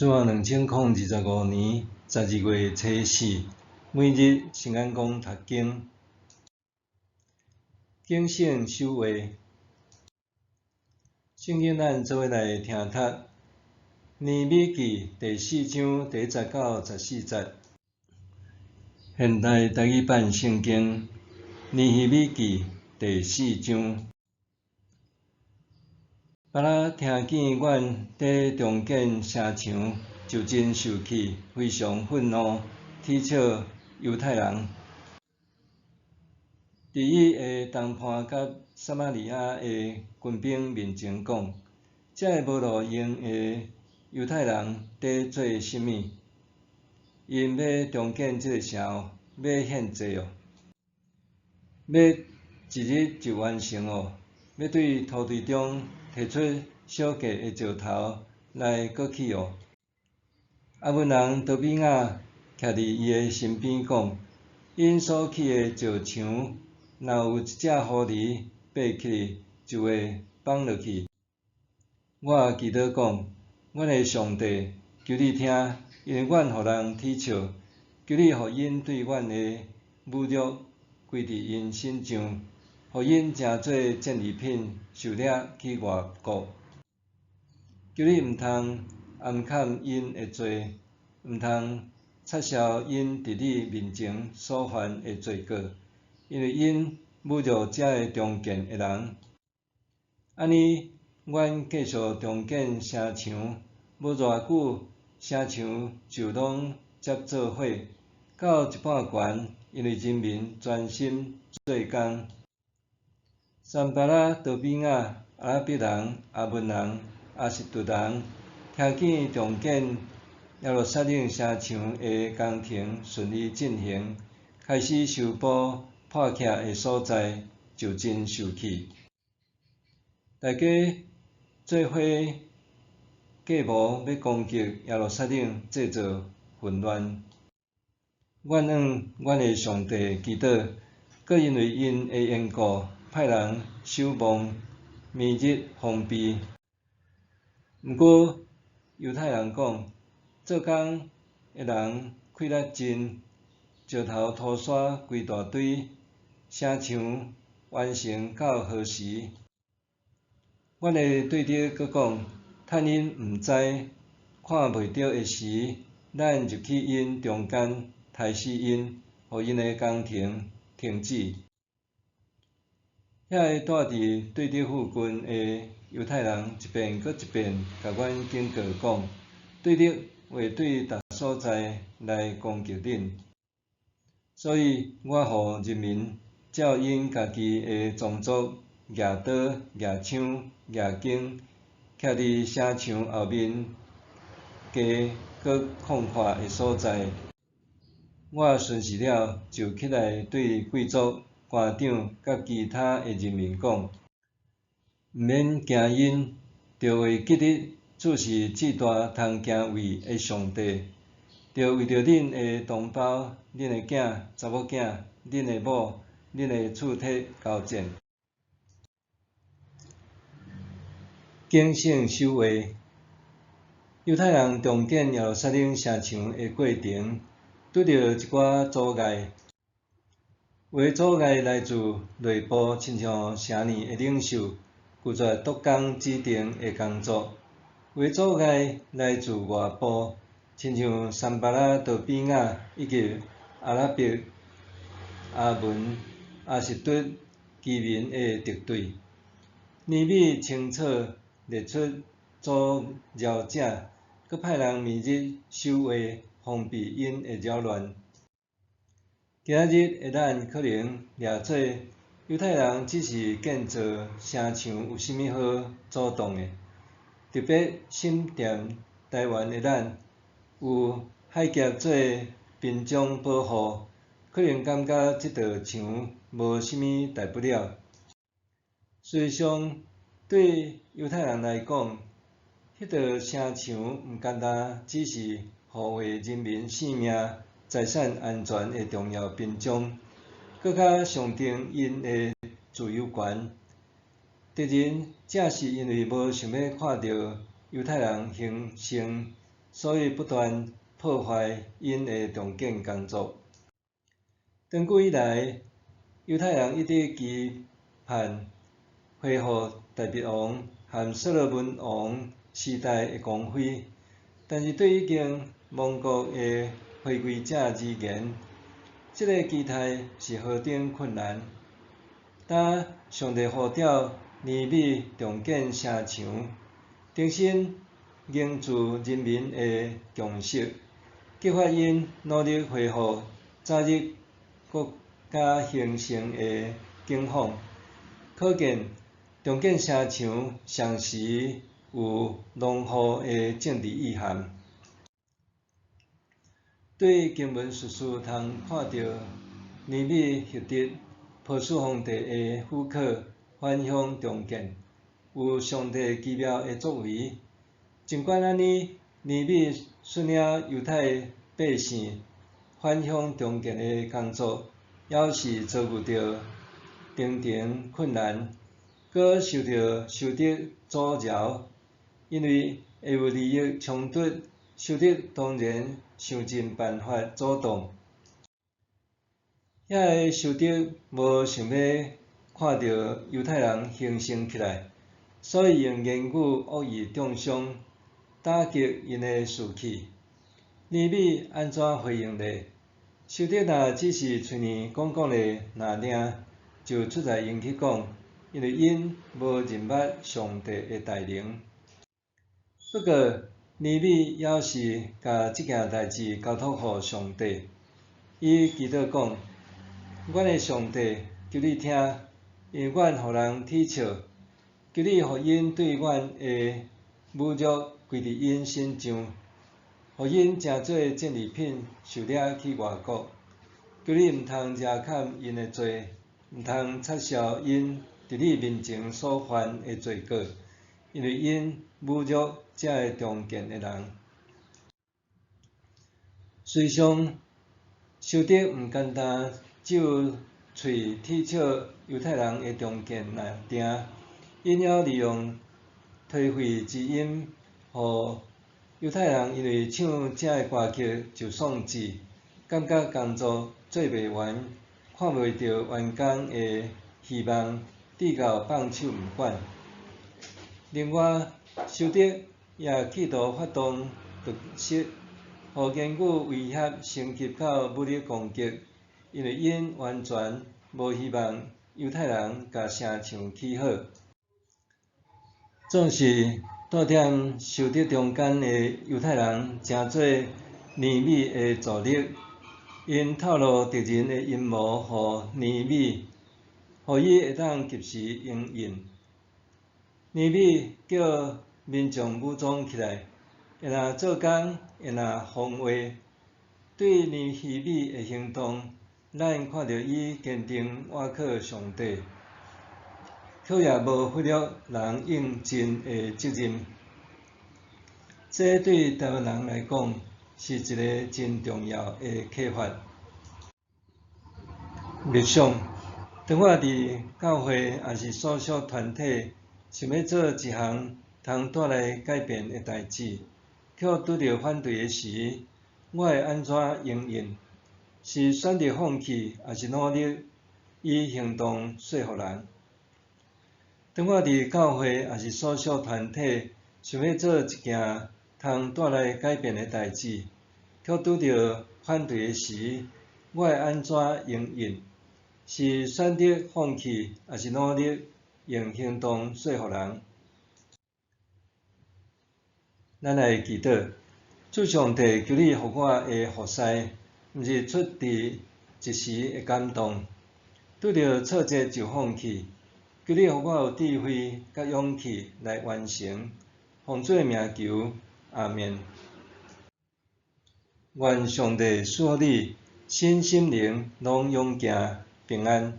主後2025年12月初四，每日聖眼光讀經，警醒守衛。聖經咱做伙來聽讀《尼米記》第四章第一節到十四節。現代台語版聖經《尼希米記》第四章。巴勒聽見阮佇重建城牆，就真受氣，非常憤怒，恥笑猶太人。佇伊的同伴佮撒瑪利亞的軍兵面前講：這个無路用的猶太人佇做啥物？𪜶欲重建這个城，欲獻祭哦，欲一日就完成哦，欲對土堆中提出小塊的石頭來閣起哦。亞捫人多比雅徛佇伊的身邊講：𪜶所起的石牆，若有一隻狐狸爬起去，就會放落去。我祈禱講：阮的上帝，求你聽，因為阮予人恥笑，求你予𪜶對阮的侮辱歸佇𪜶身上，予𪜶成做戰利品，受掠去外國。求你毋通掩崁𪜶的罪，毋通擦消𪜶佇你面前所犯的罪過，因為𪜶侮辱這个重建的人。按呢，阮繼續重建城牆，無偌久，城牆就攏接做伙，到一半懸，因為人民專心做工。參巴拉、多比雅、阿拉伯人、亞捫人、亞實突人，聽見重建耶路撒冷城牆的工程順利進行，開始修補破徛的所在，就真受氣。大家做伙計謀欲攻擊耶路撒冷，製造混亂。阮向阮的上帝祈禱，閣因為𪜶的緣故，派人守望，暝日防備。毋過猶太人講，做工的人氣力盡，石頭塗沙規大堆，城牆完成到何時？阮的對敵閣講，趁𪜶毋知、看袂著的時，咱入去𪜶中間，刣死𪜶，予𪜶的工程停止。遐个蹛佇對敵附近的猶太人一遍閣一遍共阮警告講，對敵會對逐所在來攻擊恁。所以我予人民照𪜶家己的宗族，舉刀、舉槍、舉弓，徛佇城牆後面低閣空闊的所在。我巡視了，就起來對貴族、官長佮其他的人民講：毋免驚𪜶，著會記得主是至大通敬畏的上帝，著為著恁的同胞、恁的囝、查某囝、恁的某、恁的厝體交戰。警醒守衛，猶太人重建耶路撒冷城牆的過程，拄著一寡阻礙。有的阻礙來自內部，親像城內的領袖拒絕督工指定的工作；有的阻礙來自外部，親像參巴拉、多比雅以及阿拉伯、亞捫、亞實突居民的敵對。尼米清楚列出阻擾者，閣派人暝日守衛，防備𪜶的擾亂。今仔日的咱可能掠做猶太人只是建造城牆有啥物好阻擋的？特別身踮台灣的咱，有海峽做屏障保護，可能感覺這道牆無啥物大不了。事實上，對猶太人來講，彼道城牆毋干焦只是護衛人民性命、財產安全的重要屏障，閣較象徵𪜶的自由權。敵人正是因為無想欲看著猶太人興盛，所以不斷破壞𪜶的重建工作。長久以來，猶太人一直期盼恢復大衛王和所羅門王時代的光輝，但是對已經亡國的回歸者而言，這个期待是何等困難。當上帝呼召尼米重建城牆，重新凝聚人民的共識，激發𪜶努力恢復早日國家興盛的景況。可見重建城牆同時有濃厚的政治意涵。對經文敘事通看著尼米獲得波斯皇帝的許可，返鄉重建，有上帝奇妙的作為。儘管按呢，尼米率領猶太百姓返鄉重建的工作，猶是遭遇著重重困難，閣受著仇敵阻撓，因為會有利益衝突，仇敵當然想盡辦法阻擋。遐个仇敵無想欲看著猶太人興盛起來，所以用言語惡意中傷，打擊𪜶的士氣。尼米按怎回應呢？仇敵若只是喙爾講講咧，爾爾，就出來𪜶去講，因為𪜶無認捌上帝的大能。不過，尼米猶是共這件代誌交託予上帝。伊祈禱講：阮的上帝，求你聽，因為阮予人恥笑，求你予𪜶對阮的侮辱歸佇𪜶身上，予𪜶成做戰利品受掠去外國。求你毋通遮砍𪜶的罪，毋通擦消𪜶佇你面前所犯的罪過，因為𪜶侮辱這个重建的人。事實上，仇敵毋單單只有喙恥笑猶太人的重建爾定，𪜶猶利用頹廢之音，予猶太人因為唱這个歌曲就喪志，感覺工作做袂完，看袂著完工的希望，直到放手毋管。另外，仇敵也企圖發動毒舌，予言語威脅升級到武力攻擊，因為𪜶完全無希望猶太人共城牆起好。總是蹛踮仇敵中間的猶太人，成做尼米的助力，𪜶透露敵人的陰謀予尼米，予伊會當及時應應。尼米叫民眾武裝起來，會若做工，會若防衛。對尼希米的行動，咱看著伊堅定倚靠上帝，卻也無忽略人應盡的責任。這對台灣人來講，是一个真重要的啟發。默想，當我佇教會抑是所屬團體，想欲做一項通帶來改變的代誌，卻拄著反對的時，我會按怎應應？是選擇放棄，抑是努力以行動說服人？當我佇教會抑是所屬團體，想欲做一件通帶來改變的代誌，卻拄著反對的時，我會按怎應應？是選擇放棄，抑是努力用行動說服人？咱來祈禱，主上帝，求你予我的服侍，毋是出自一時的感動，拄著挫折就放棄。求你予我有智慧佮勇氣來完成。奉主的名求，阿們。願上帝賜福你，身心靈攏勇健平安。